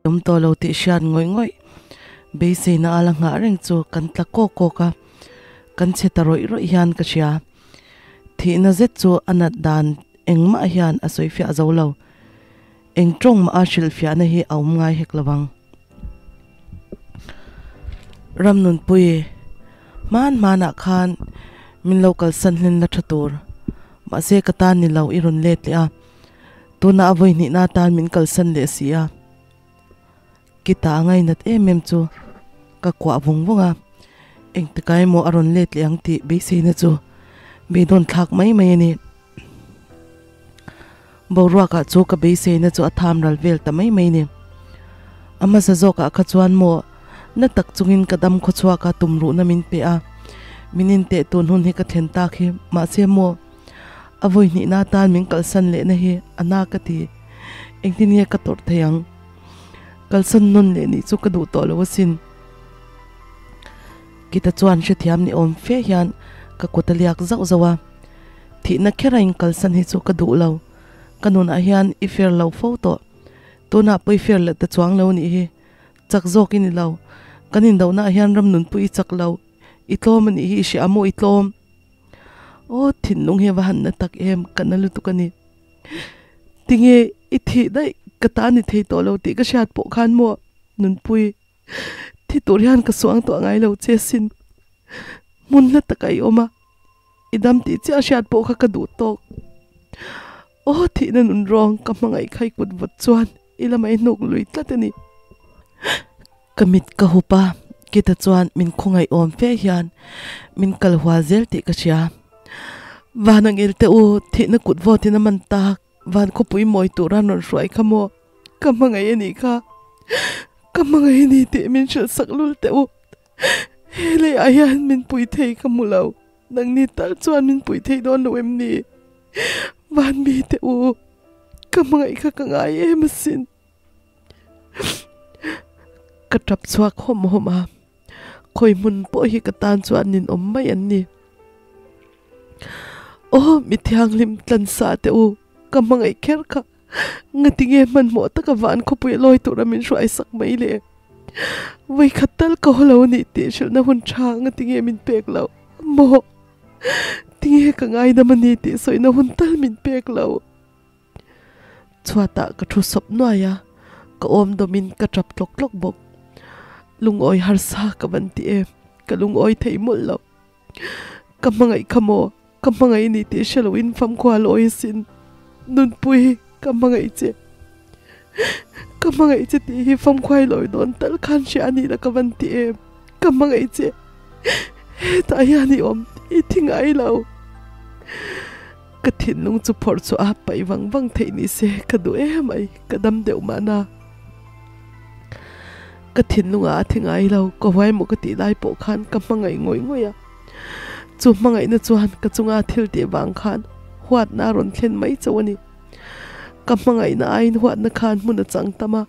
Awm tawh lo tih hriat ngawih ngawih beiseina a la nghah reng chu kan tla kawk kawk a, kan chhe ta rawih rawih hian ka hria. Thihna zet chu a nat dan engmah hian a sawi fiah zo lo. Eng tawng mah a hrilhfiahna hi a awm ngai hek lo ang. Ramnunpui, hman hmanah khan min lo kalsan hlen la tha tur, mahse ka tan ni lo i rawn let leh a. Tuna a vawi hnihna atan min kalsan leh si a, kita a ngainat em em chu ka kuah vawng vawng a, engtikah emaw a rawn let leh ang tih beiseina chu beidawn thlak mai mai a ni. Boruakah chu ka beiseina chu a tham ral vel ta mai mai a ni. A hmasa zawkah kha chuan maw na tak chungin ka dam khawchhuak a tumruhna min pe a, min inteh tun hun hi ka thlen tak hi mahse maw A vawi hnihna atan min kalsan lehna hi a na ka ti. Engtin nge ka tawrh thei ang? Kalsan nawn leh nih chu ka duh tawh lo asin. Kita chuan hrethiam ni awm fe hian ka kut a liak zauh zauh a. Thihna khera in kalsan hi chu ka duh lo. Ka nunah hian i fer lo fo tawh. Tunah pawh i fer leh ta chuang lo nih hi. Chak zawk i ni lo. Kan indohnaah hian ram nunpui i chak lo. I tlawm a nih hi i hria maw i tlawm? Aw thinlung hi a va han na tak em ka na lutuk a ni. Tinge i thih daih ka ta ni thei tawh lo tih ka hriat pawh khan maw Nunpui thi tur hian ka suang tawh ngai lo che sin. Hmun hla takah i awm a, i dam tih chiah hriat pawh kha ka duh tawk. Aw thihna nun rawng ka hmangaih kha i kut vawt chuan i lamah i hnuk lui tlat a ni. Ka mit ka hup a, kita chuan min khawngaih awm fe hian min kal hual zel tih ka hria. Van ang il teh u, thihna kut vawtin a man tak, van khawpui mawi tura an rawn hruai kha maw? Ka hmangaih a nih kha, ka hmangaih a ni tih min hrilh sak lul teh u. He leiah hian min pui thei ka hmu lo, nangni tal chuan min pui thei dawn lo em ni? Van mi teh u, ka hmangaih kha ka ngai em asin. Ka tap chhuak hawm hawm a, khawi hmun pawh hi ka tan chuan ninawm mai an ni. Aw mi thianghlim tlansa teh u, ka hmangaih kher kha ngatinge hmanhmawh taka van khawpui a lawi tura min hruai sak mai le. Vawikhat tal ka haw lo ni tih hrilhna hun tha ngatinge min pek loh maw? Tinge ka ngaidam a ni tih sawina hun tal min pek loh? Chhuatah ka thu sawp nuai a, ka awm dawmin ka tap tlawk tlawk bawk. Lungawi harsa ka van ti em, ka lungawi thei mawlh lo. Ka hmangaih kha maw, ka hmangaih ni tih hre loin famkhua lawi asin. Nunpui, ka hmangaih che. Ka hmangaih che tih hi famkhuai lawi dawn tal khan hria a nih la ka van ti em, ka hmangaih che. Hetah hian i awm, i thi ngai lo. Ka thinlung chu phawrh chu a paih vang vang theih ni se ka duh em mai, ka dam deuh mahna. Ka thinlungah a thi ngai lo, ka huai maw ka tih lai pawh khan ka hmangaih ngawih ngawih a. Chu hmangaihna chuan ka chunga thil tih vang khan huatna a rawn thlen mai chauh a ni. Ka hmangaihna aiin huatna khan hmun a chang tam a.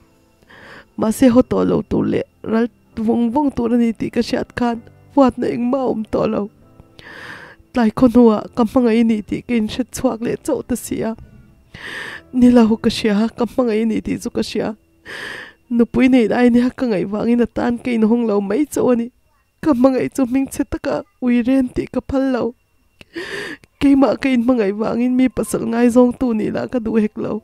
Mahse haw tawh lo tur leh ral vawng vawng tur a ni tih ka hriat khan huatna engmah a awm tawh lo. Tlai khaw hnuah ka hmangaih a ni tih ka inhret chhuak leh chauh ta si a. Ni lo ka hria, ka hmangaih a ni tih chu ka hria. Nupui nei lai nia ka ngaih vangin a tan ka inhawng lo mai chauh a ni. Ka hmangaih chu hmingchhe taka ui ren tih ka phal lo. Keimah ka inhmangaih vangin mi pasal ngaizawngtu nih lah ka duh hek lo.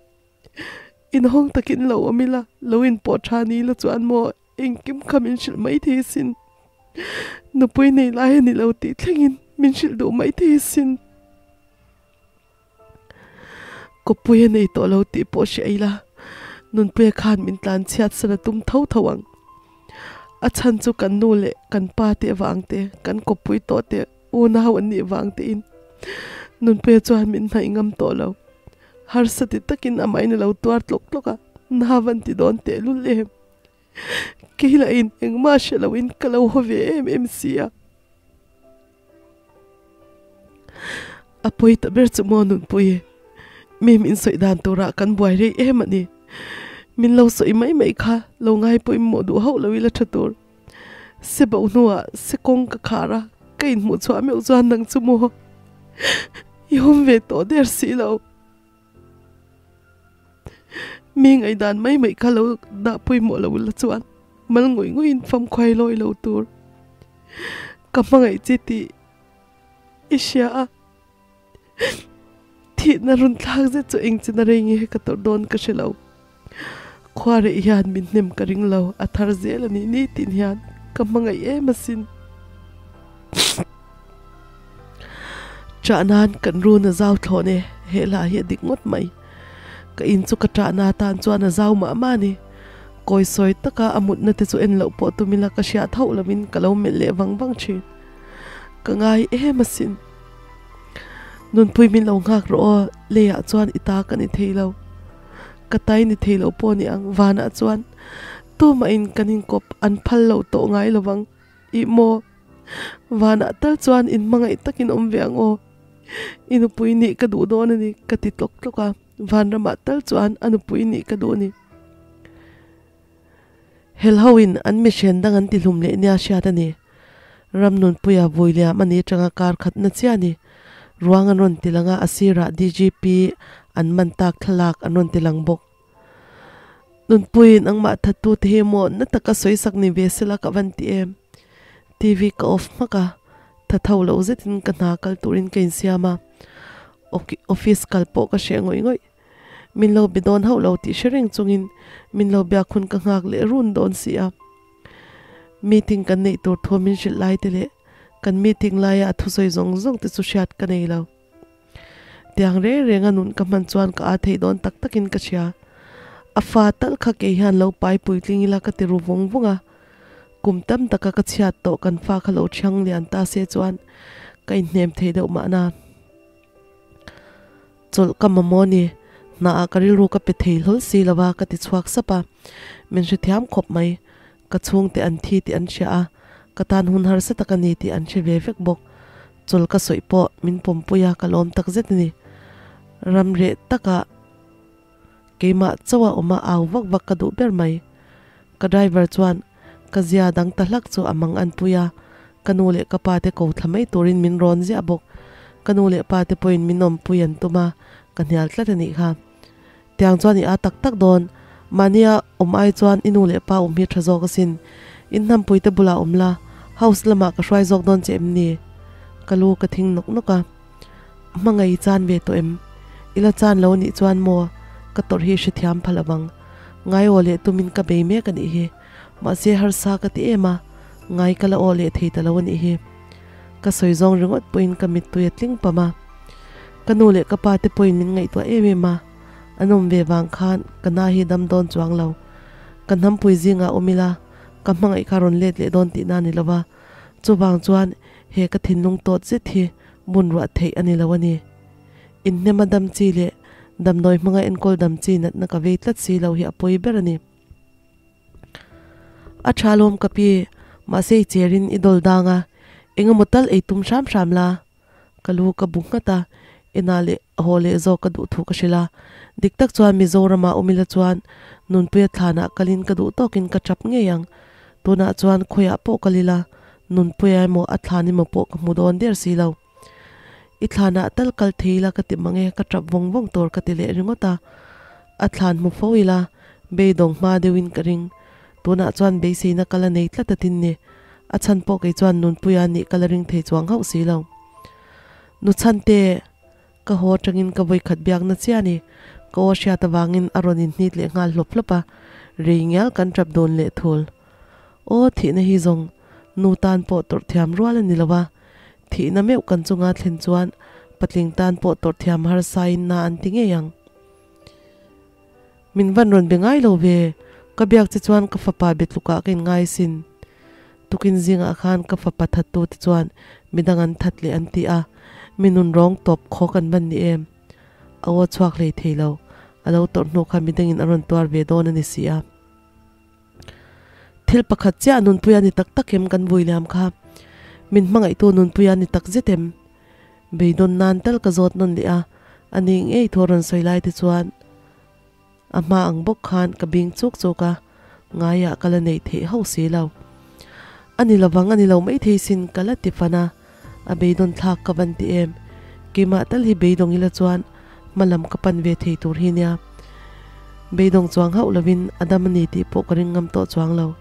Inhawng takin lo awm ila, lo inpawh tha ni ila chuan maw engkim kha min hrilh mai thei asin. Nupui nei lai a ni lo tih thlengin min hrilh duh mai thei asin. Kawppui a nei tawh lo tih pawh hria ila, Nunpuia khan min tlan chhiat san a tum tho tho ang. A chhan chu kan nu leh kan pa te avang te, kan kawppui tawh te unau an nih vang tein Nunpuia chuan min hnaih ngam tawh lo. Harsa ti takin amahin a lo tuar tlawk tlawk a, na van ti dawn tehlul em. Kei lahin engmah hre loin ka lo haw ve em em si a. A pawi ta ber chu maw Nunpui, mi min sawi dan turah kan buai rei em a ni. Min lo sawi mai mai kha lo ngai pawimawh duh hauh lo ila tha tur. Se bo hnuah se kawng ka khar a, ka inhmuh chhuah meuh chuan nang chu maw i awm ve tawh der si lo. Mi ngaihdan mai mai kha lo dah pawimawh lo la chuan mal ngawih ngawih in fam khuai lawi lo tur. Ka hmangaih che tih i hria a, thihna rawn thlak zet chu eng chin a rei nge ka tawrh dawn ka hre lo. Khua reh hian min hnem ka ring lo, a thar zel a nih nitin hian ka hmangaih em asin. Ṭah nan kan run a zau thlawn e, he hla hi a dik ngawt mai. Ka in chu ka ṭahna atan chuan a zau mah mah a ni. Kawi sawi taka a mutna te chu en loh pawh tum ila ka hriat hauh lovin ka lo melh leh vang vang ṭhin. Ka ngai em asin. Nunpui min lo nghak rawh aw, leiah chuan i ta ka ni thei lo. Ka tai ni thei lo pawh ni ang, vanah chuan tumahin kan inkawp an phal lo tawh ngai lovang. Ih maw? Vanah tal chuan in hmangaih takin awm ve ang aw. I nupui nih ka duh dawn a ni, ka ti tlawk tlawk a. Vanramah tal chuan a nupui nih ka duh a ni. Helhoin an mihren dang an tihlum leh nia hriat a ni. Ramnunpuia Vuiliam a ni atanga kar khatna chiah a ni. Ruang an rawn ti lang a, a sirah DGP an man tak thlalak an rawn ti lang bawk. Nunpuiin angmah thattu te hi maw na taka sawi sak ni ve sela ka van ti em? TV ka off hmak a, tha tho loh zetin ka hna kal turin ka insiam a, office kal pawh ka hreh ngawih ngawih. Min lo be dawn hauh lo tih hre reng chungin min lo biak hun ka nghak leh run dawn si a. Meeting kan neih tur thu min hrilh lai te leh kan meeting laia a thusawi zawng zawng te chu hriat ka nei lo. Tiang reng reng a nun ka hman chuan ka aa theih dawn tak takin ka hria. A fa tal kha kei hian lo pai puitling ila ka ti ru vawng vawng a. Kum tam taka ka chhiat tawh kan fa kha lo thiang lian ta se chuan ka inhnem thei deuh mahna. Chawlh ka mamawh ni, hnaah ka rilru ka pe thei hlawl si lo a ka ti chhuak sap a. Min hrethiam khawp mai. Ka chhungte an thi tih an hria a, ka tan hun harsa tak a ni tih an hre ve vek bawk. Chawl ka sawi pawh min pawmpui a, ka lawm tak zet a ni. Ram reh takah keimah chauha awm a au vak vak ka duh ber mai. Ka driver chuan ka zia dang ta hlak chu a mang an pui a, ka nu leh ka pa te ko thla mai turin min rawn ziah bawk. Ka nu leh pa te pawhin min awmpui an tum a, ka hnial tlat a nih kha. Tiang chuan i a tak tak dawn. Mahnia awm ai chuan i nu leh pa awm hi tha zawk asin. In hnampui te bulah awm la, house lamah ka hruai zawk dawn che em ni? Ka lu ka thing nawk nawk a. Hmangaih i chan ve tawh em? I la chan lo anih chuan maw? Ka tawrh hi hrethiam pha lo ang. Ngai aw leh tumin ka bei mek anih hi. Mahse harsa ka ti em a, ngai ka la aw leh thei ta lo anih hi. Ka sawi zawng ringawt pawhin ka mittui a tling pam a. Ka nu leh ka pa te pawhin min ngaihtuah em em a, an awm ve vang khan ka na hi dam dawn chuang lo. Ka hnampui zingah awm ila, ka hmangaih kha rawn let leh dawn tihna a ni lo va, chuvang chuan he ka thinlung tawt zet hi bun ruah theih a ni lo a ni. Inhnema dam chi leh damdawi hmanga enkawl dam chi natna ka vei tlat si lo hi a pawi ber a ni. A tha lawm ka pi, mahse i cherin i dawl dang a, eng emaw tal ei tum hram hram la. Ka lu ka bu nghat a, enah leh haw leh zawk ka duh thu ka hrilh a. Dik tak chuan Mizorama awm ila chuan Nunpuia thlanah kalin ka duh tawkin ka tap ngei ang. Tunah chuan khawiah pawh kal ila Nunpuia emaw a thlan emaw pawh ka hmu dawn der si lo. I thlanah tal kal thei ila ka ti mang e, ka tap vawng vawng tur ka ti leh ringawt a. A thlan hmu fo ila, beidawng hma deuhin ka ring. Tunah chuan beiseina ka la nei tlat a tin ni. A chhan pawh kei chuan Nunpuia nih ka la ring thei chuang hauh si lo. Nu Chhante, ka haw atangin ka vawikhat biakna chiah a ni. Ka aw hriat avangin a rawn inhnit leh nghal hlawp hlawp a, rei ngial kan tap dun leh thul. Aw thihna hi zawng nu tan pawh tawrh thiam rual a ni lo a, Thihna meuh kan chunga thlen chuan patling tan pawh tawrh thiam harsa in na an ti ngei ang. Min van rawn be ngai lo ve, ka biak che chuan ka fapa be tlukah ka inngai sin. Tukin zingah khan ka fapa thattu te chuan midang an that leh an ti a, mi nun rawng tawp khaw kan van ni em? A aw chhuak hlei thei lo, a lo tawrh hnu kha midangin a rawn tuar ve dawn a ni si a. Thil pakhat chiah nunpuia ni tak tak em kan vui liam kha? Min hmangaihtu nunpuia ni tak zet em? Beidawn nan tal ka zawt nawn leh a, a ni ngei thu a rawn sawi lai te chuan a hma ang bawk khan ka bing chuk chuk a, ngaiah ka la neih theih hauh si lo. A ni lovang a ni lo maithei sin ka la ti fan a, a beidawn thlak ka van ti em? Keimah tal hi beidawng ila chuan hma lam ka pan ve thei tur hi nia. Beidawng chuang hauh lovin a dam a ni tih pawh ka ring ngam tawh chuang lo.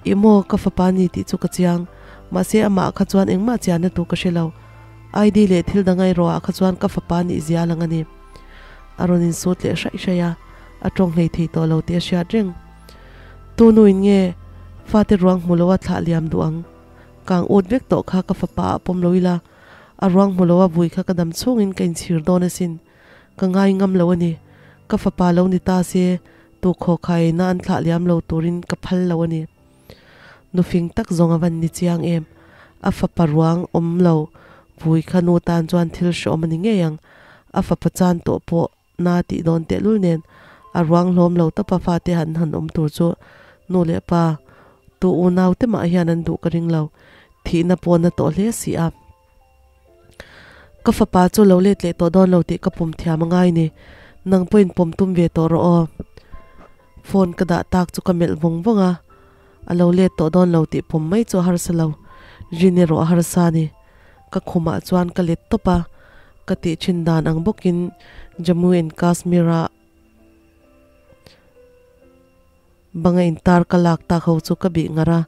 Ih maw, ka fapa ni tih chu ka chiang, mahse amah kha chuan engmah chianna tur ka hre lo. ID leh thil dang erawh ah kha chuan ka fapa nih zia a lang a ni. A rawn insut leh hraih hraih a, a tawng hlei thei tawh lo tih a hriat reng. Tu nuin nge fate ruang hmu loa thlah liam duh ang? Kang ut vek tawh kha ka fapa ah pawm lo ila, a ruang hmu loa vui kha ka dam chhungin ka inchhir dawn asin. Ka ngai ngam lo a ni. Ka fapa lo ni ta se, tu khawkhaina an thlah liam lo turin ka phal lo a ni. Nufing tak zawng a van ni chiang em? A fapa ruang awm lo vui kha nu tan chuan thil hreawm a ni ngei ang. A fapa chan tawh pawh na tih dawn tehlul nen a ruang hlawm lo tawpa fate han han awm tur chu nu leh pa tu unau te mah hian an duh ka ring lo. Thihna pawh na tawh hle si a. Ka fapa chu lo let leh tawh dawn lo tih ka pawm thiam a ngai ni. Nang pawhin pawm tum ve tawh rawh aw. Phone ka dah tak chu ka melh vawng vawng a, a lo let tawh dawn lo tih pawm mai chu a harsa lo. Rin erawh a harsa a ni. Ka khumah chuan ka let tawp a, ka tih thin dan ang bawkin Jammu and Kashmir-a banga intar ka lak tak ho chu ka bih ngar a,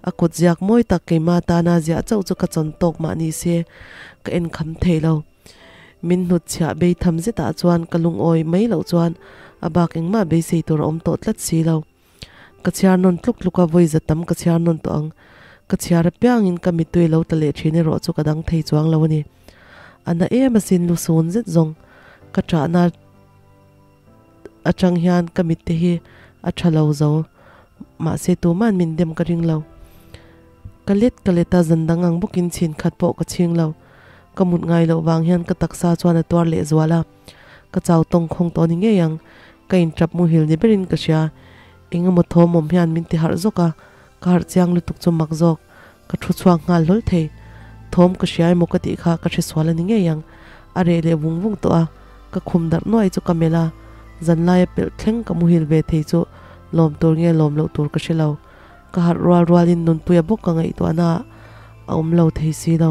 a kut ziak mawi tak keimah tana ziah chauh chu ka chawn tawk mah ni se ka en kham thei lo. Min hnutchhiah bei tham zetah chuan ka lungawi mai loh chuan a bak engmah beisei tur a awm tawh tlat si lo. Ka chhiar nawn tluk tluk a, vawi za tam ka chhiar nawn tawh ang. Ka chhiar apiangin ka mittui lo ta leh thin erawh chu ka dang thei chuang lo a ni. A na em asin lu sun zet zawng ka ṭahna atang hian ka mitte hi a tha lo zo. Mahse tuman min dem ka ring lo. Ka let ka let a, zan dang ang bawkin chhin khat pawh ka chhing lo. Ka mut ngai loh vang hian ka taksa chuan a tuar leh zual a. Ka chau tawng khawng tawh ni ngei ang. Ka intrap muhil ni berin ka hria. Eng emaw thawm awm hian min ti harh zawk a, ka harh chiang lutuk chu mak zawk. Ka thu chhuak nghal hlawl thei. Thawm ka hria emaw ka tih kha ka hresual a ni ngei ang. A reh leh vung vung tawh a, ka khum darh nuai chu ka melh a, zanlaia pelh thleng ka muhil ve thei chu lawm tur nge lawm loh tur ka hre lo. Ka harh rual rualin Nunpuia bawk ka ngaihtuahna ah a awm lo thei si lo.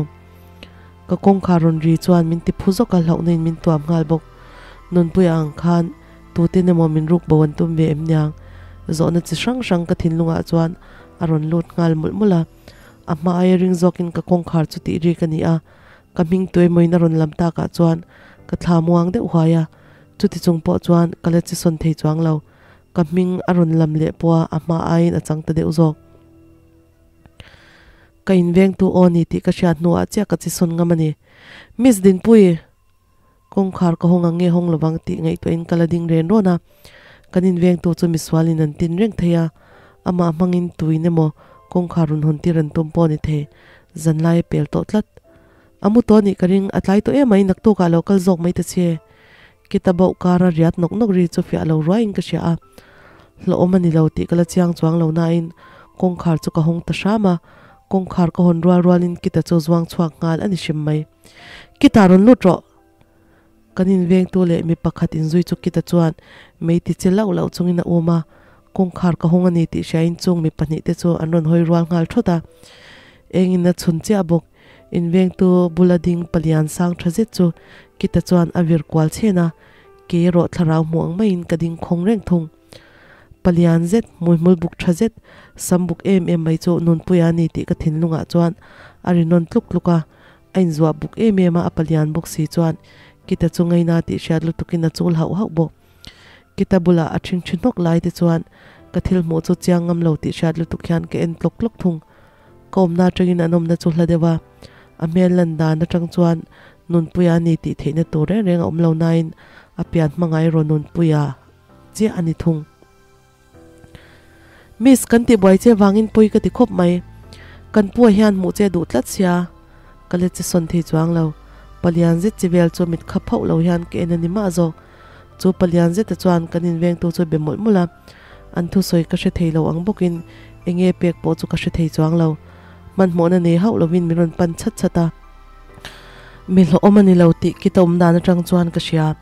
Ka kawngkhar rawn ri chuan min ti phu zawk a, hlauhna in min tuam nghal bawk. Nunpuia ang khan tuten emaw min ruk bo an tum ve em niang? Zawhna chi hrang hrang ka thinlungah chuan a rawn lut nghal mawlh mawlh a. A hma aia ring zawkin ka kawngkhar chu tih ri ka ni a, ka hming tuemawiin a rawn lam takah chuan ka thla muang deuh huai a. Chuti chung pawh chuan ka la che sawn thei chuang lo. Ka hming a rawn lam leh pawh a, a hma aiin a chang ta deuh zawk. Ka invengtu aw ni tih ka hriat hnuah chiah ka chi sawn ngam a ni. Miss Dinpui! Kawngkhar ka hawng ang nge hawng lovang tih ngaihtuahin ka la ding ren rawn a. Kan invengtu chu misualin an tin reng thei a, amah hmangin tuin emaw kawngkhar rawn hawn tir an tum pawh a ni thei. Zanlai a pel tawh tlat. A mu tawh a nih ka ring, a tlai tawh em mai, naktukah lo kal zawk mai ta che. Kita bauh kara riat nawk nawk ri chu fiah lo ruaiin ka hria a, hlauhawm a ni lo tih ka la chiang chuang lo nain kawngkhar chu ka hawng ta hram a, kawngkhar ka hawn rual rualin kita chu zuang chhuak nghal a ni hrim mai. Kita rawn lut rawh! Kan invengtu leh mi pakhat inzui chu kita chuan mei ti che lauh lauh chungin a um a, kawngkhar ka hawng a ni tih hriain chung mi pahnih te chu an rawn hawi rual nghal thawt a, engin a chhun chiah bawk. Invengtu bula ding palian sang tha zet chu Kita chuan a vir kual chhen a, kei erawh thlarau hmuh ang maiin ka ding khawng reng thung. Palian zet, hmuihmul buk tha zet, sam buk em em mai chu Nunpuia a ni tih ka thinlungah chuan a ri nawn tluk tluk a, a inzuah buk em em a, a palian bawk si chuan Kita chu ngaina tih hriat lutukin a chul hauh hauh bawk. Kita bulah a ṭhingṭhi hnawk lai te chuan ka thil hmuh chu chiang ngam lo tih hriat lutuk hian ka en tlawk tlawk thung. Ka awmna aṭangin an awmna chu hla deuh a, a hmel lan dan aṭang chuan Nunpuia a ni tih theihna tur reng reng a awm lo nain a pian hmangaih erawh Nunpuia chiah a ni thung. Miss, kan tihbuai che vangin pawi ka ti khawp mai. Kan pua hian hmuh che duh tlat sia. Ka let che sawn thei chuang lo. Palian zet chi vel chu mit khap hauh lo hian ka en a ni mah zawk. Chu palian zeta chuan kan invengtu chu be mawlh mawlh a. An thusawi ka hre thei lo ang bawkin enge pek pawh chu ka hre thei chuang lo. Hmanhmawhna nei hauh lovin min rawn pan chat chat a. Mi hlawhawm a ni lo tih kita awm dan atang chuan ka hria.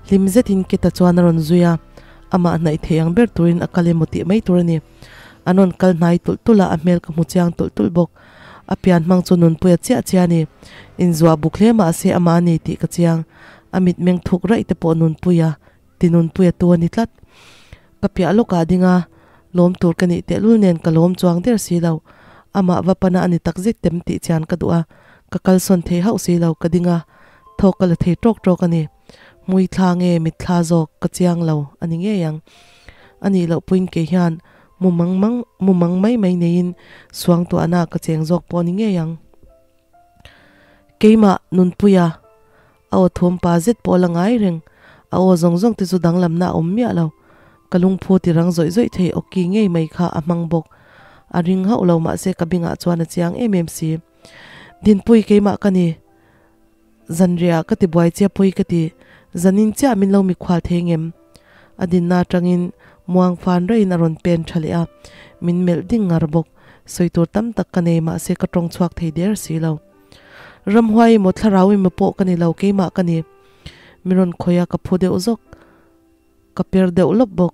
Hlim zetin kita chuan a rawn zui a. Amah hnaih thei ang ber turin a kal emaw tih mai tur a ni. An rawn kal hnai tulh tulh a, a hmel ka hmu chiang tulh tulh bawk. A pian hmang chu nunpuia chiah chiah a ni. Inzuah buk hle mah se amah a ni tih ka chiang. A mitmeng thuk raih te pawh nunpuia ti nunpuia tu a ni tlat. Ka piah lawkah a ding a, lawm tur ka nih tehlul nen ka lawm chuang der si lo. Amah va pana a ni takzet tem tih chian ka duh a, ka kalsawn thei hauh si lo, ka ding a, thawk ka la thei tawk tawk a ni. Hmui thla nge mitthla zawk ka chiang lo a ni ngei ang. A nih loh puiin kei hian mu mang mang mu mang mai mai neiin suangtuahna ka cheng zawk pawh a ni ngei ang. Keimah Nunpuia a aw thawm pa zet pawh a la ngai reng, a aw zawng zawng te chu danglamna a awm miah lo. Ka lungphu ti rang zawih zawih thei awki ngei mai kha a hmang bawk. A ring hauh lo mahse ka bingah chuan a chiang em em si. Dinpui keimah ka ni. Zanriah ka ti buai chiah pawi ka ti, zanin chiah min lo mikhual thei ngem? A dinna atangin muang fan raiin a rawn pen tha leh a, min melh ding ngar bawk. Sawi tur tam tak ka nei mahse ka tawng chhuak thei der si lo. Ramhuai emaw thlarau emaw pawh ka ni lo keimah ka ni. Min rawn khawih a ka phu deuh zawk, ka per deuh lawp bawk.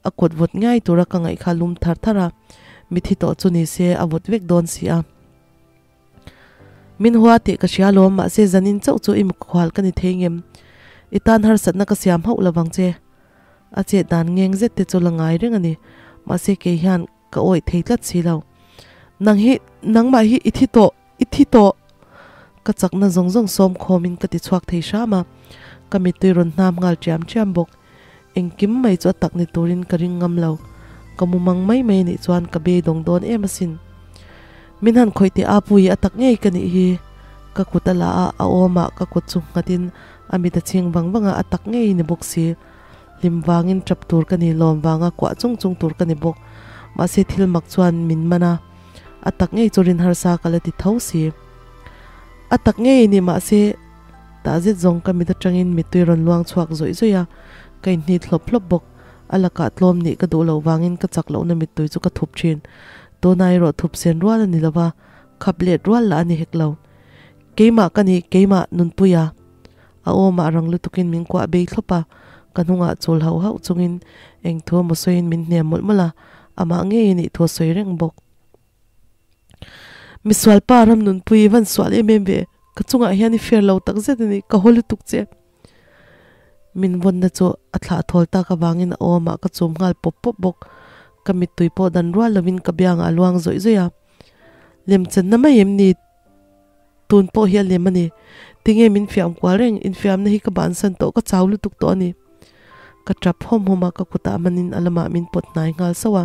A kut vawt ngai tura ka ngaih kha lum thar thar a, mithi tawh chu ni se a vawt vek dawn si a. Min hua tih ka hria alawm, mahse zanin chauh chu i mukhual ka ni thei ngem? I tan harsatna ka siam hauh lovang che. A chet dan ngeng zet te chu la ngai reng a ni, mahse kei hian ka awih thei tlat si lo. Nang hi, nangmah hi i thi tawh, i thi tawh! Ka chakna zawng zawng sawm khawmin ka ti chhuak thei hram a, ka mittui rawn hnam nghal ṭiam ṭiam bawk. Engkim mai chu a tak ni turin ka ring ngam lo. Ka mu mang mai mai anih chuan ka beidawng dawn em asin. Min han khawih teh a pui a tak ngei ka nih hi. Ka kut a la a, a awmah ka kut chu nghatin a mit a chhing vang vang a, a tak ngei ni bawk si. Hlim vangin tap tur ka ni, lawm vanga kuah chung chung tur ka ni bawk. Mahse thil mak chuan min man a, a tak ngei chu rin harsa ka la ti tho si. A tak ngei ni mahse. Tah zet zawng ka mit atangin mittui rawn luang chhuak zawih zawih a, ka inhnit hlawp hlawp bawk. A lakah tlawm nih ka duh loh vangin ka chak lohna mittui chu ka thup thin. Tuna erawh thup sen rual a ni lo va, khap let rual lah a ni hek lo. Keimah ka ni, keimah, Nunpuia. A awmah rang lutukin min kuah bei thlawp a, ka hnungah chul hauh hauh chungin eng thu emaw sawiin min hnem mawlh mawlh a, amah ngeiin ih thu a sawi reng bawk. Misual pa ram nunpui i van sual em em ve, ka chungah hian i fair lo tak zet a ni, ka haw lutuk che. Min vawnna chu a thlah thawl tak avangin a awmah ka chum nghal pawp pawp bawk, ka mittui pawh dan rual lovin ka biangah a luang zawih zawih a. Lemchanna mai em ni? Tun pawh hi a lem a ni. Tinge min fiam kual reng, infiamna hi ka bansan tawh, ka chau lutuk tawh a ni. Ka tap hawm hawm a, ka kutah manin a lamah min pawt hnai nghal sauh a.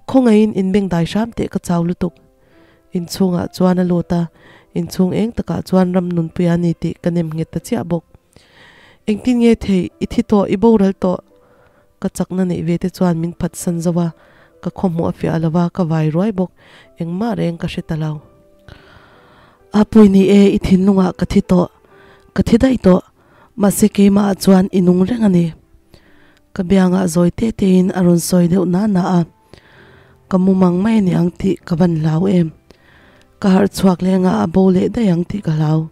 Khawngaihin inbeng dai hram teh ka chau lutuk. Inchhungah chuan a lut a, inchhung eng takah chuan ram nunpui a ni tih ka nem nghet ta chiah bawk. Engtin nge thei, i thi tawh, i boral tawh. Ka chakna neih ve te chuan min phatsan zo a, ka khawhmuh a fiah lo va, ka vai ruai bawk, engmah reng ka hre ta lo. A pawi ni e, i thinlungah ka thi tawh, ka thi daih tawh, mahse keimahah chuan i nung reng a ni. Ka biangah zawi te tein a rawn sawi deuh na na a, ka mu mang mai a ni ang tih ka van hlau em. Ka harh chhuak lengah a bo leh daih ang tih ka hlau.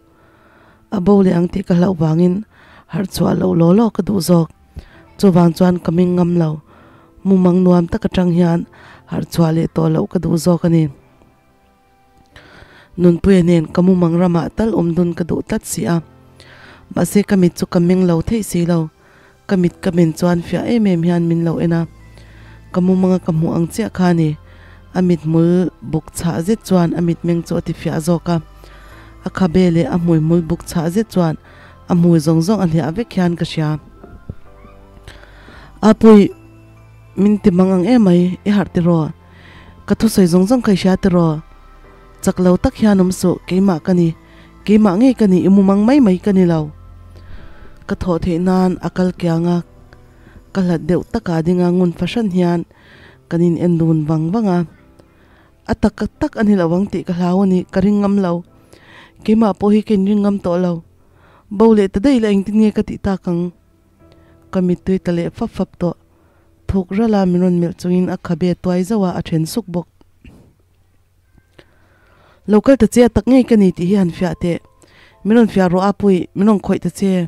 A bo leh ang tih ka hlauh vangin harh chhuah loh law law ka duh zawk. Chuvang chuan ka ming ngam lo. Mumang nuam tak atang hian harh chhuah leh tawh loh ka duh zawk a ni. Nunpuia nen ka mumang ramah tal awm dun ka duh tlat si a. Mahse ka mit chu ka meng lo theih si lo. Ka mit ka men chuan fiah em em hian min lo en a. Ka mumanga ka hmuh ang chiah kha a ni. A mithmul buk chhah zet chuan a mitmeng chu a ti fiah zawk a. A khabe leh a hmuihmul buk chhah zet chuan a hmui zawng zawng a hliah vek hian ka hria. A pui, min ti mang ang emai, i harh tiraw? Ka thusawi zawng zawng kha i hria tiraw? Chak lo tak hian awm suh, keimah ka ni. Keimah ngei ka ni, i mumang mai mai ka ni lo. Ka thawh theih nan a kal kiang a, ka hlat deuh takah dinga ngun fahran hian kan in en dun vang vang a. A tak tak a ni lo ang tih ka hlau a ni, ka ring ngam lo. Keimah pawh hi ka inring ngam tawh lo. Bo leh ta daih la engtin nge ka tih tak ang? Ka mittui ta leh fap fap tawh. Thuk rala min rawn melh chungin a khabe tuai zauh a, a then suk bawk. Lo kal ta che a tak ngei ka ni tih hi han fiah teh. Min rawn fiah rawh a pui, min rawn khawih ta che.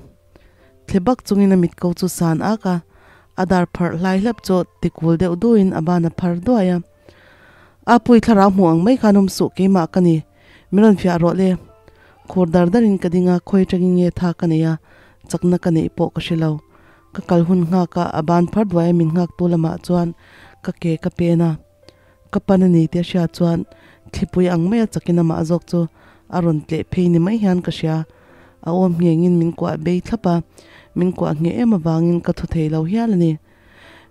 Thle bak chungin a mit ko chu san ak a, a dar pharh hlai hlap chu ti kul deuh duhin a ban a phar duai a. A pui thlarau hmuh ang mai khan awm suh keimah ka ni, min rawn fiah rawh le. Khur dar darin ka ding a, khawi atangin nge tha ka nei a, chakna ka neih pawh ka hre lo. Ka kal hun nghak a, a ban phar duai a min nghak tu lamah chuan ka ke ka pen a. Ka pan a ni tih a hriat chuan thlipui ang mai a chakin amah zawk chu a rawn tleh phei ni mai hian ka hria. A awm nghengin min kuah bei thlap a, min kuah ngheh em avangin ka thaw thei lo hial a ni.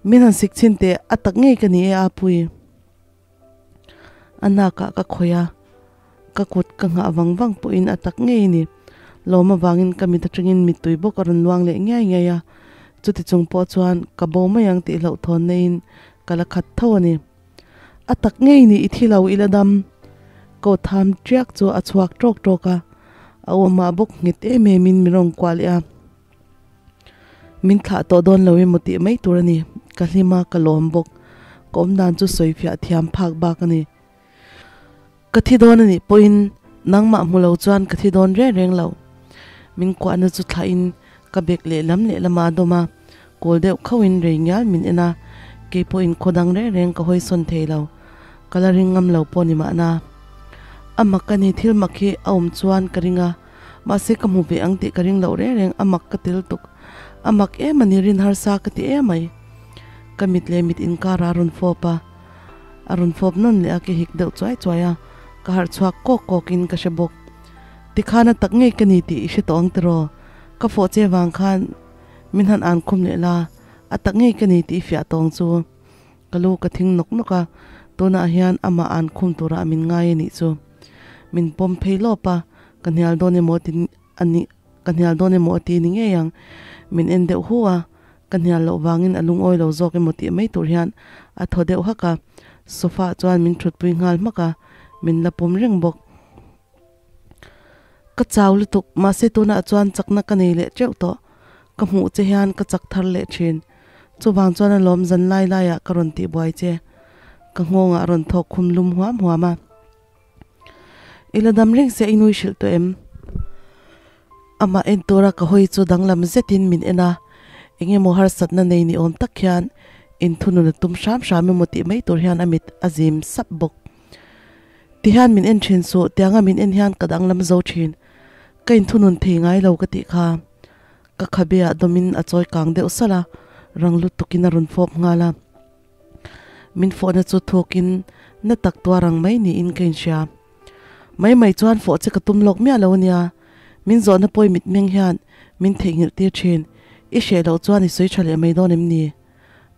Min han sik chhin teh, a tak ngei ka ni e Apui. A nakah ka khawih a, ka kut ka nghah vang vang pawhin a tak ngei a ni. Lawm avangin ka mit atangin mittui bawk a rawn luang leh ngiai ngiai a, chuti chung pawh chuan ka bo mai ang tih hlauhthawn naiin ka la khat tho a ni. A tak ngei ni i thi lo i la dam. Ko tham tiak chu a chhuak tawk tawk a, a awmah bawk nghet em em in min rawn kuah leh a. Min thlah tawh dawn lo emaw tih mai tur a ni. Ka hlim a, ka lawm bawk. Ka awm dan chu sawi fiah thiam phak bak a ni. Ka thi dawn a nih pawhin nangmah hmu lo chuan ka thi dawn reng reng lo. Min kuahna chu thlahin ka bek lehlam lehlam a dawm a, kawl deuh khauhin rei ngial min en a, kei pawhin khaw dang reng reng ka hawi sawn thei lo. Ka la ring ngam lo pawh ni mahna. A mak a ni, thil mak hi a awm chuan ka ring a, mahse ka hmu ve ang tih ka ring loh reng reng, a mak ka til tuk. A mak em a ni, rin harsa ka ti em mai. Ka mit leh mit inkar a rawn fawp a. A rawn fawp nawn leh a, ke hik deuh chuai chuai a, ka harh chhuak kawk kawk in ka hre bawk. Tikhan a tak ngei ka ni tih i hre tawh ang tiraw? Ka fawh che vang khan min han an khum leh la, a tak ngei ka ni tih i fiah tawng chu. Ka lu ka thing nawk nawk a, tunah hian amah an khum turah min ngai a nih chu. Min pawm phei lawp a, ka hnial dawn emaw ti a ni ka hnial dawn emaw a ti ni ngei ang. Min en deuh hu a, Ka hnial loh vangin a lungawi lo zawk emaw tih mai tur hian a thaw deuh hak a, sofa ah chuan min thutpui nghal hmak a, min la pawm reng bawk. Ka chau lutuk, mahse tunah chuan chakna ka nei leh teuh tawh. Ka hmuh che hian ka chak thar leh thin. Chuvang chuan a lawm zan lai laiah ka rawn tihbuai che. Ka nghawngah a rawn thawk khum lum huam huam a. I la dam reng se i nui hrilh tawh em? Amah en tura ka hawi chu danglam zetin min en a, eng emaw harsatna nei ni awm tak hian inthunun a tum hram hram emaw tih mai tur hian a mit a zim sap bawk. Tihian min en thin suh, tianga min en hian ka danglam zo thin. Ka inthunun thei ngai lo ka tih kha. Ka khabe ah dawmin a chawi kang deuh salh a, rang lutukin a rawn fawp nghal a. Min fawhna chu thukin na tak tuar ang mai niin ka inhria. Mai mai chuan fawh che ka tum lawk miah lo ania, min zawhna pawi mitmeng hian min theihnghilh tir thin. I hreh loh chuan i sawi tha leh mai dawn em ni?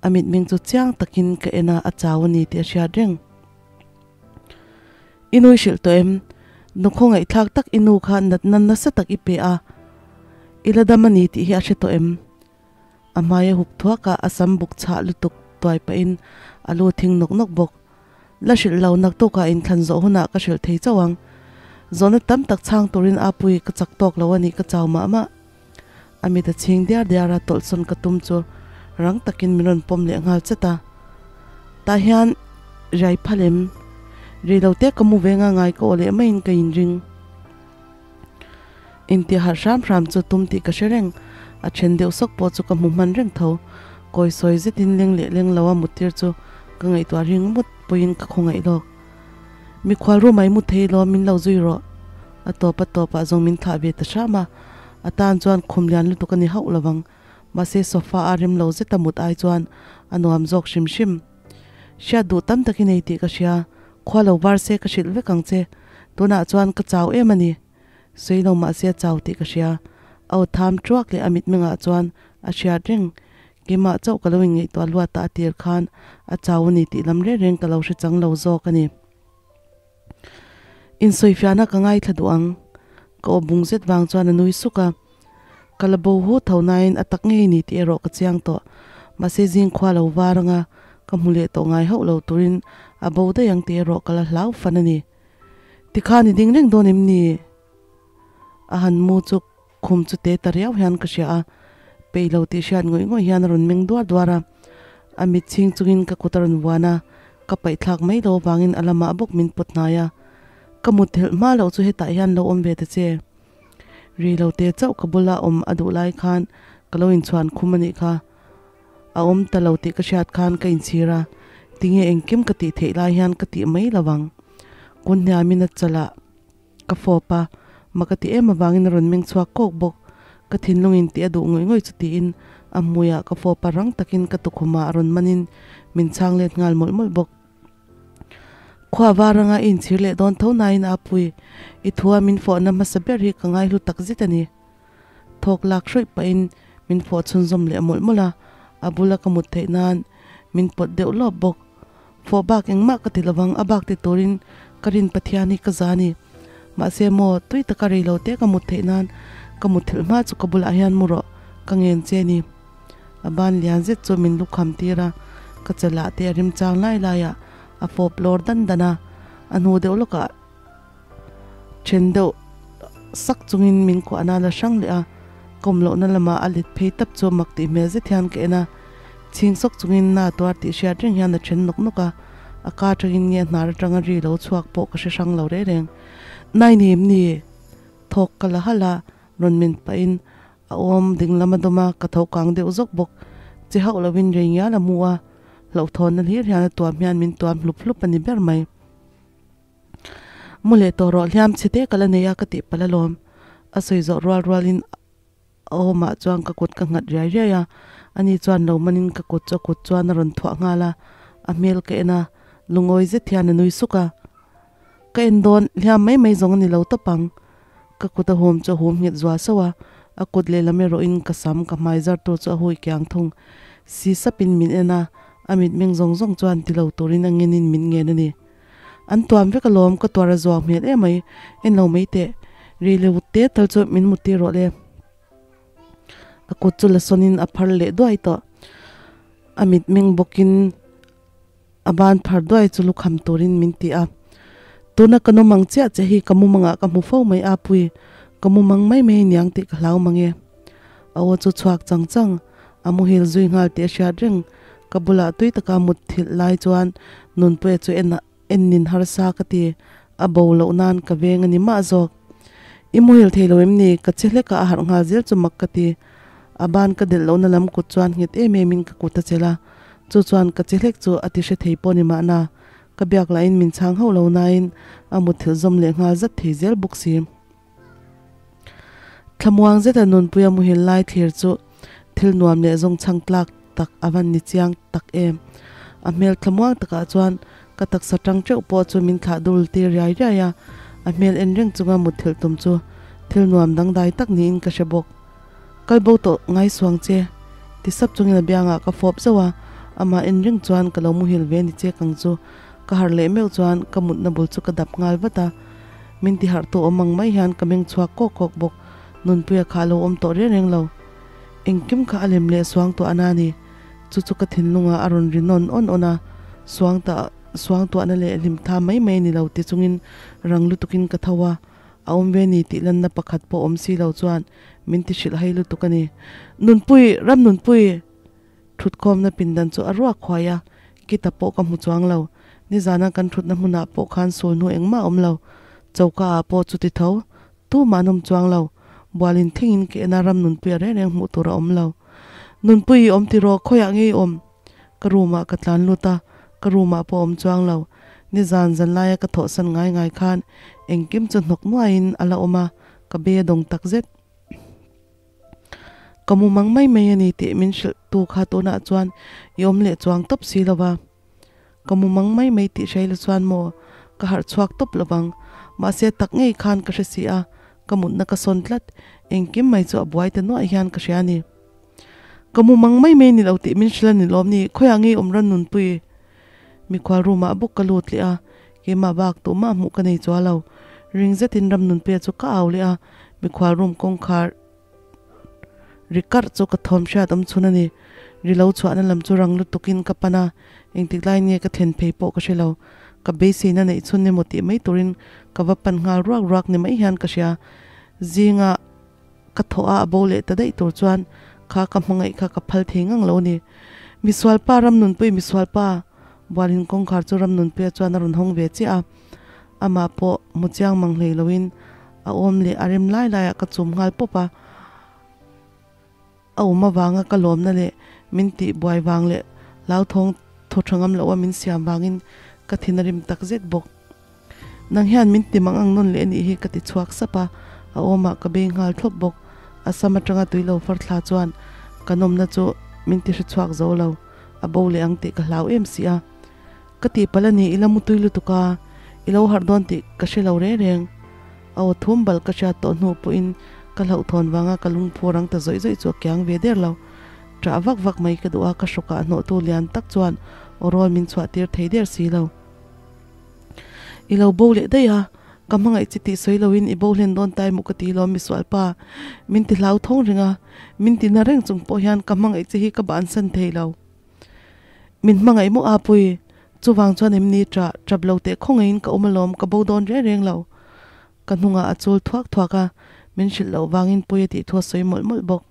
A mitmeng chu chiang takin ka en a, a chau a ni tih a hriat reng. I nui hrilh tawh em? Nu khawngaihthlak tak i nu kha natna nasa tak i pe a, i la dam a ni tih hi a hre tawh em? A hmai a hup thuak a, a sam buk chhah lutuk tuai pahin a lu thing nawk nawk bawk. La hrilh lo, naktukah inthlan zawh hunah ka hrilh thei chauh ang. Zawhna tam tak chhang turin Apui ka chak tawk lo a nih ka chau mah mah. A mit a chhing diar diar a, tawlhsawn ka tum chu rang takin min rawn pawm leh nghal chat a. Tah hian riai phal em? Rei lo te ka mu ve nga ngai ka aw leh maiin ka inring. Inti harh hram hram chu tum tih ka hre reng, a then deuh sawk pawh chu ka hmu hman reng tho. Kawi sawi zetin leng leh leng lo a muttir chu ka ngaihtuah ring mut pawhin ka khawngaih lawk. Mikhual ru mai mu thei lo min lo zui rawh. A tawp a tawpah zawng min thlah ve ta hram a, a tan chuan khum lian lutuk a ni hauh lovang. Mahse sofa a rem lo zeta mut ai chuan a nuam zawk hrim hrim. Hriat duh tam tak i nei tih ka hria, khua lo var se ka hrilh vek ang che. Tunah chuan ka chau em a ni. Sawi lo mahse a chau tih ka hria. A aw tham tuak leh a mitmengah chuan a hriat reng. Keimah chauh ka lo inngaihtuah luat ta a tir khan a chau a ni tih lam reng reng ka lo hre chang lo zawk a ni. Insawifiahna ka ngaithla duh ang. Ka aw bung zet vang chuan a nui suk a. Ka la bo hu tho nain a tak ngei ni tih erawh ka chiang tawh. Mahse zing khua lo var anga ka hmu leh tawh ngai hauh lo turin a bo daih ang tih erawh ka la hlau fan a ni. Tikhan i ding reng dawn em ni? A han mu chu khum chu te ta riau hian ka hria a, peih lo tih hriat ngawih ngawih hian a rawn meng duar duar a. A mit chhing chungin ka kut a rawn vuan a, ka paihthlak mai lo avangin a lamah bawk min pawt hnai a. Ka mut thelh hma loh chu hetah hian lo awm ve ta che. Ri lo te chauh ka bula awm a duh lai khan ka lo inchhuan khum a nih kha. A awm ta lo tih ka hriat khan ka inchhir a, tinge engkim ka tih theih lai hian ka tih mai lo ang. Kun hniamin a chalah ka fawp a, mak a ti em avangin a rawn meng chhuak kawk bawk. Ka thinlungin tih a duh ngawih ngawih chu tiin a hmuiah ka fawp a, rang takin ka tukhumah a rawn manin min chhang let nghal mawlh mawlh bawk. Khua var anga i inchhir leh dawn tho nain a pui, i thua min fawhna hmasa ber hi ka ngaihlu tak zet a ni. Thawk lak hrawih pahin min fawh chhunzawm leh mawlh mawlh a, a bula ka mut theih nan min pawt deuh lawp bawk. Fawh bak engmah ka ti lovang, a bak ti turin ka rin Pathian hi ka za a ni. Mahse maw, tui taka rei lo te ka mut theih nan ka mutthilh hma chu ka bulah hian mu rawh, ka ngen che a ni. A ban lian zet chu min lukham tir a, ka chalah te a rim chang lai lai a, a fawp lawr dan dan a, a hnu deuh lawkah then deuh sak chungin min kuahna la hrang leh a, ka awm lohna lamah a let phei tap chu mak tih hmel zet hian ka en a, chhing sawk chungin na tuar tih hriat reng hian a then nawk nawk a, a ka atangin nge hnar atanga ri lo chhuak pawh ka hre hrang lo reng reng. Nainem ni? Thawk ka la halh a, rawn min pahin A awm ding lam a dawm a, ka tho kang deuh zawk bawk. Che hauh lovin rei ngial a mu a, hlauhthawnna hlir hian a tuam hian min tuam hlup hlup a ni ber mai. Mu leh tawh rawh, hliam chhe te ka la nei a ka tih palh alawm. A sawi zawh rual rualin a awmah chuan ka kut ka nghat riai riai a, ani chuan lo manin ka kut chu a kut chuan a rawn thuah nghal a, a hmel ka en a, lungawi zet hian a nui suk a. Ka en dawn, hliam mai mai zawng a ni lo tawp ang. Ka kut a hum chu a hum nghet zual sauh a, a kut lehlam erawhin ka sam ka hmai zar tur chu a hui kiang thung. Si sapin min en a, a mitmeng zawng zawng chuan ti lo turin a ngenin min ngen a ni. An tuam vek alawm, ka tuar a zuang hmel emai, en lo mai teh. Ri leh te tal chu min mut tir rawh le. A kut chu la sawnin a phar leh duai tawh. A mitmeng bawkin. A ban phar duai chu lukham turin min ti a. Tuna ka numang chiah che hi ka mumangah ka hmu fo mai a pui, ka mumang mai mai aniang tih ka hlau mang e. A aw chu chhuak chang chang, a muhil zui nghal tih a hriat reng. Ka bulah tui taka mut thilh lai chuan Nunpuia chu en en nin harsa ka ti, a bo loh nan ka veng a ni mah zawk. I muhil thei lo em ni? Ka che hlek a, a harh nghal zel chu mak ka ti. A ban ka delh lohna lam kut chuan nghet em em in ka kut a chelh a, chu chuan ka che hlek chu a ti hre thei pawh ni mahna, ka biak lahin min chhang hauh lo nain a mutthilh zawm leh nghal zat thei zel bawk si. Thlamuang zeta nunpuia muhil lai thlir chu thil nuam leh zawng chhang tlak tak a van ni chiang tak em. A hmel thlamuang takah chuan ka taksa tang teuh pawh chu min thlah dul tir riai riai a, a hmel en reng chunga mutthilh tum chu thil nuam dangdai tak niin ka hre bawk. Kal bo tawh ngai suang che. Ti sap chungin a biangah ka fawp zauh a, amah en reng chuan ka lo muhil ve ni che kang chu. Ka harh leh meuh chuan ka mutna bul chu ka dap nghal vat a, min ti harh tu awm ang mai hian ka meng chhuak kawk kawk bawk. Nunpuia kha a lo awm tawh reng reng lo. Engkim kha a lem leh suang tuahna a ni. Chu chu ka thinlungah a rawn ri nawn awn awn a, suang ta suang tuahna leh hlim tha mai mai ni lo ti chungin rang lutukin ka tho a, a awm ve ni tih lanna pakhat pawh awm si lo chuan min ti hrilh hai lutuk a ni. Nunpui, ram nunpui! Thutkhawmna pindan chu a ruak huai a, kita pawh ka hmu chuang lo. Nizana kan thutna hmunah pawh khan sul hnu engmah a awm lo. Choka ah pawh chuti tho, tumah an awm chuang lo. Bualin thlengin ke ena ram nunpui a reng reng hmuh tur a awm lo. Nunpui i awm tiraw, khawiah nge i awm? Ka room ah ka tlan lut a, ka room ah pawh a awm chuang lo. Nizan zan laia ka thawhsan ngai ngai khan engkim chu hnawk nuaiin a la awm a, ka be a dawng tak zet. Ka mu mang mai mai a ni tih min hrilh tu kha tunah chuan i awm leh chuang tawp si lo va. Ka mu mang mai mai tih hreilo chuan maw ka harh chhuak tawp lo vang. Mahse tak ngei khan ka hre si a, ka mutna ka sawn tlat. Engkim mai chu a buai ta nuaih hian ka hria a ni. Ka mu mang mai mai ni lo tih min hrilh a ni lawm ni, khawiah ngei awm ran nunpui? Mikhual room ah bawk ka lut leh a, keimah bak tumah hmuh ka nei chuah lo. Ring zetin ram nunpuia chu ka au leh a, mikhual room kawngkhar ri karh chu ka thawm hriat awm chhun a ni. Ri lo chhuahna lam chu rang lutukin ka pan a, engtik lai nge ka thlen phei pawh ka hre lo. Ka beiseina neih chhun emaw tih mai turin ka va pan nghal ruak ruak ni mai hian ka hria. Zingah. Ka thawh a, a bo leh ta daih tur chuan kha ka hmangaih kha ka phal thei ngang lo a ni. Misualpa Ramnunpui Misualpa! Bualin kawngkhar chu Ramnunpuia chuan a rawn hawng ve chiah a, amah pawh hmu chiang mang hlei loin a awm leh a rem lai laiah ka chum nghal pawp a. A awm avanga ka lawmna leh min tih buai vang leh hlauthawng thaw tha ngam loh a min siam vangin ka thin a rim tak zet bawk. Nang hian min ti mang ang nawn leh anih hi ka ti chhuak sap a, a awmah ka bei nghal thlawp bawk. A sam atanga tui lo far thla chuan ka nawmna chu min ti hre chhuak zo lo, a bo leh ang tih ka hlau em si a. Ka tihpalh a ni, i la mutui lutuk a, i lo harh dawn tih ka hre lo reng reng. A aw thum bal ka hriat tawh hnu pawhin ka hlauhthawn vanga ka lungphu rang ta zawih zawih chu a kiang ve der lo. Ṭah vak vak mai ka duh a, ka hrawkah hnawhtu lian tak chuan aw rawl min chhuah tir thei der si lo. I lo bo leh daih a, ka hmangaih chi tih sawi loin i bo hlen dawn tai maw ka ti lawm misual pa. Min ti hlau thawng reng a, min ti na reng chung pawh hian ka hmangaih chi hi ka bansan thei lo. Min hmangaih maw a pui? Chuvang chuan em ni ṭah ṭap lo teh khawngaihin ka awm alawm ka bo dawn reng reng lo. Ka hnungah a chul thuak thuak a, min hrilh loh vangin pui a tih thu a sawi mawlh mawlh bawk.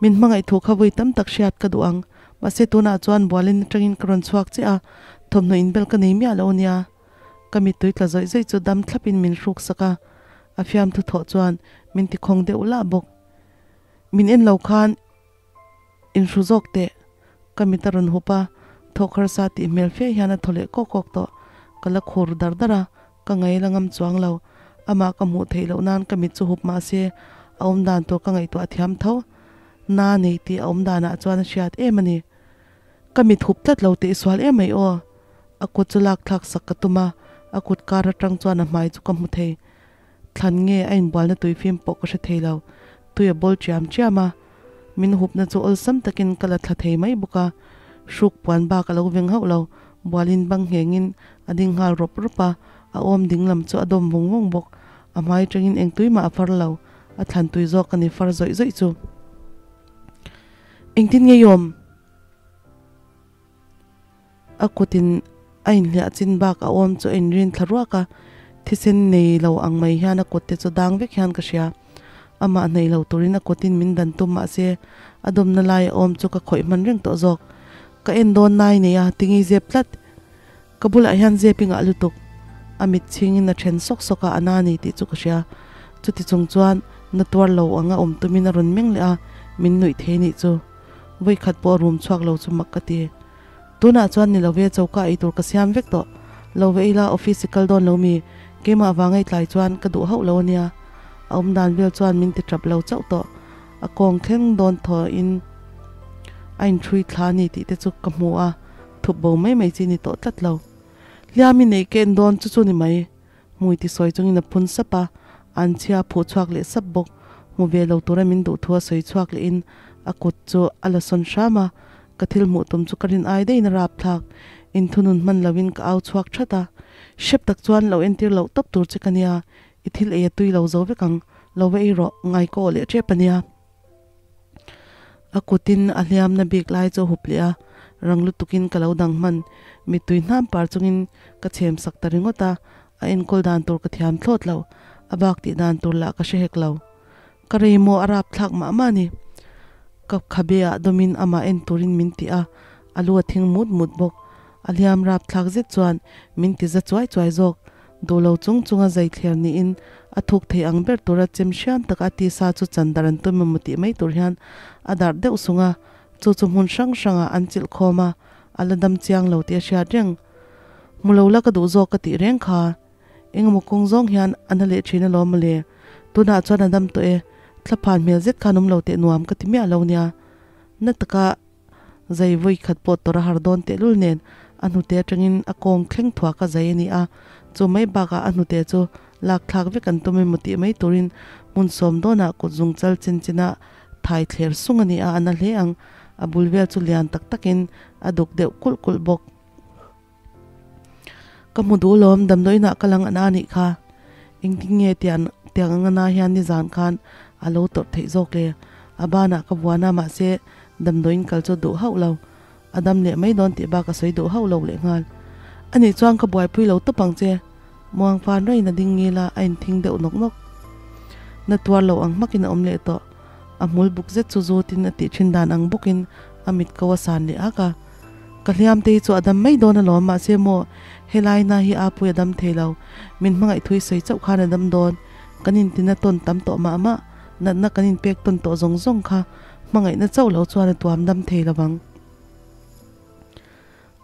Min hmangaih thu kha vawi tam tak hriat ka duh ang. Mahse tunah chuan bualin atangin ka rawn chhuak chiah a, thawmhnaw inbel ka nei miah lo ania. Ka mittui tla zawih zawih chu dam thlapin min hruk sak a, a fiamthu thawh chuan min ti khawng deuh lah bawk. Min en lo khan inhru zawk teh. Ka mit a rawn hup a, thawk harsa tih hmel fe hian a thaw leh kawk kawk tawh. Ka la khur dar dar a, Ka ngaih la ngam chuang lo. Amah ka hmuh theih loh nan ka mit chu hup mah se, a awm dan tur ka ngaihtuah thiam tho. Na nei tih a awm danah chuan a hriat em a ni. Ka mit hup tlat lo tih i sual em mai aw. A kut chu lak thlak sak ka tum a, a kut kar atang chuan a hmai chu ka hmu thei. Thlan nge a inbualna tui fim pawh ka hre thei lo. Tui a bawl chiam chiam a, min hupna chu awlsam takin ka la thla thei mai bawk a. Hruk puan bak a lo veng hauh lo, bualin bang nghengin a ding nghal rawp rawp a, a awm ding lam chu a dawm vung vung bawk. A hmai tangin eng tui mah a far lo, a thlan tui zawk a ni far zawih zawih chu. Engtin nge i awm? A kutin a inhliah chin bak a awm chu a inrin thla ruak a, thisen nei lo ang mai hian a kut te chu dang vek hian ka hria. Amah hnaih lo turin a kutin min dan tum mahse a dawmna lai a awm chu ka khawih hman reng tawh zawk. Ka en dawn nai nei a, tingi zep tlat. Ka bulah hian zep i ngah lutuk. A mit chhingin a then sawk sawk a, a na ni tih chu ka hria. Chuti chung chuan na tuar lo anga awm tumin a rawn meng leh a, min nuih thei nih chu. Vawikhat pawh a rum chhuak lo chu mak ka ti. Tunah chuan ni lo ve choka ei tur ka siam vek tawh. Lo ve ila office i kal dawn lo mi, keimah vang ei tlai chuan ka duh hauh lo ania. A awm dan vel chuan min ti tap lo chauh tawh. A kawng thleng dawn thaw in a inthrui thla a ni tih te chu ka hmu a, thup bo mai mai chi ni tawh tlat lo. Hliam i neih ka en dawn chu chu ni mai. Hmui ti sawi chungin a phun sap a, an chhia a phuh chhuak leh sap bawk. Hmu ve lo tura min duh thu a sawi chhuak lehin a kut chu a la sawn hram a, ka thil hmuh tum chu ka rin ai daihin a rap thlak. Inthunun hman loin ka au chhuak that a, hrep tak chuan lo entir loh tawp tur che ka nia, i thil ei a tui lo zo vek ang, lo va ei rawh, ngai ka aw leh tep a nia. A kutin a hliamna bik lai chu a hup leh a, rang lutukin ka lo dang hman. Mittui hnam par chungin ka chhem sak ta ringawt a, a enkawl dan tur ka thiam thlawt lo, a bak tih dan tur lah ka hre hek lo. Ka rei maw a rap thlak mah mah a ni. Ka khabe ah dawmin amah en turin min ti a, a lu a thing mut mut bawk. A hliam rap thlak zet chuan min ti za chuai chuai zawk. Duh lo chung chunga zai thler niin a thuk thei ang ber tura chem hriam taka a tisa chu chan dar an tum emaw tih mai tur hian a darh deuh sung a, chu chu hmun hrang hrangah an chilh khawm a, a la dam chiang lo tih a hriat reng. Hmu lo la ka duh zawk ka tih reng kha. Engemaw kawng zawng hian a na leh thin alawm mawle. Tunah chuan a dam tawh e, thlaphan hmel zet khan awm lo teh nuam ka ti miah lo nia. Na taka Zai vawi khat pawh tawrh a har dawn tehlul nen a hnute atangin a kawng thleng thuak a zai a ni a, chu mai bakah a hnute chu lak thlak vek an tum emaw tih mai turin hmun sawm dawnah kut zung chal chin china thai thler sung a ni a, a na hle ang. A bul vel chu lian tak takin a duk deuh kulh kulh bawk. Ka hmu duh lawm, damdawiinah ka lang ana anih kha. Engtin nge tiang tiang ang ana hian nizan khan a lo tawrh theih zawk le? A banah ka vuan a, mahse damdawiin kal chu duh hauh lo. A dam leh mai dawn tih bak a sawi duh hauh lo lehnghal. Anih chuan ka buaipui lo tawp ang che. Muang fan raiin a ding ngil a, a inthing deuh nawk nawk. Na tuar lo ang hmakin a awm leh tawh. A hmul buk zet chu zutin a tih thin dan ang bawkin a mit ko a san leh ak a. Ka hliam te hi chu a dam mai dawn alawm mahse maw helai na hi a pui a dam thei lo. Min hmangaih thui sawi chauh khan a dam dawn. Kan intina tawn tam tawh mah mah, natna kan inpek tawn tawh zawng zawng kha hmangaihna chauh lo chuan a tuam dam thei lo vang.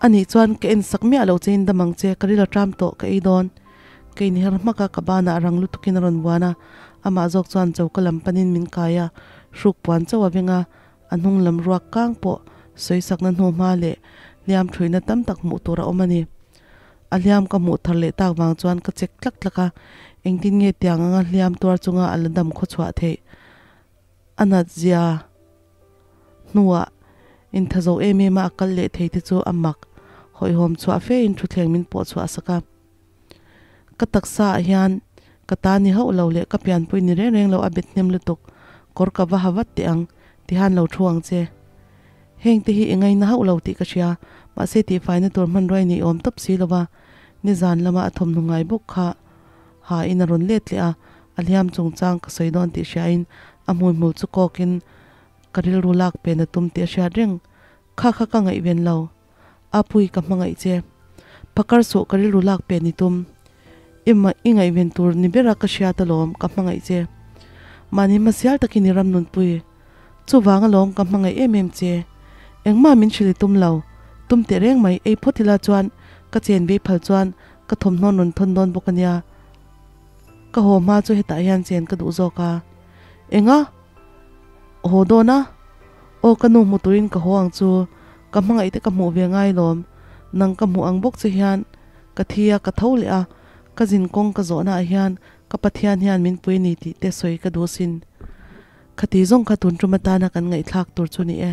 Anih chuan ka en sak miah lo che in dam ang che, ka ril a ṭam tawh ka ei dawn. Ka inher hmak a, ka banah rang lutukin a rawn vuan a. Amah zawk chuan choka lam panin min kai a, hruk puan chauh a veng a, a hnung lam ruak kang pawh sawisakna hnu hma leh hliam thuina tam tak hmuh tur a awm a ni. A hliam ka hmuh thar leh tak vang chuan ka chek tlak tlak a, engtin nge tiang anga hliam tuar chunga a la dam khaw chhuah theih? A nat zia hnuah intha zo em em a a kal leh thei te chu a mak hawihhawm chhuah fe in thutthleng min pawh chhuah sak a. Ka taksa ah hian ka ta ni hauh lo leh ka pianpui ni reng reng lo a bet hnem lutuk, kawr ka va ha vat teh ang tihan lo thu ang che. Heng te hi i ngaina hauh lo tih ka hria, mahse tihfaina tur hmanruai nei awm tawp si lova nizan lama a thawmhnaw ngai bawk kha ha in a rawn let leh a, a hliam chungchang ka sawi dawn tih hriain a hmuihmul chu kawkin ka rilru lak pen a tum tih a hriat reng. Kha kha ka ngaihven lo. A pui ka hmangaih che. Phakar suh ka rilru lak pen i tum. I mah i ngaihven tur ni bera ka hriat alawm ka hmangaih che. Mahni hmasial takin i ram nunpui. Chuvang alawm ka hmangaih em em che. Engmah min hrilh i tum lo. Tum teh reng mai ei phawt ila chuan ka chen vei phal chuan ka thawmhnaw rawn thawn dawn bawk ania. Ka haw hma chu hetah hian chen ka duh zawk a. Enga? Haw dawn a? Aw ka nu hmu turin ka haw ang chu, ka hmangaih te ka hmuh ve ngai lawm, nang ka hmuh ang bawk che hian ka thi a ka tho leh a, ka zin kawng ka zawhna ah hian ka Pathian hian min pui ni tih te sawi ka duh sin. Khati zawng kha tun tum atana kan ngaihthlak tur chu ni e.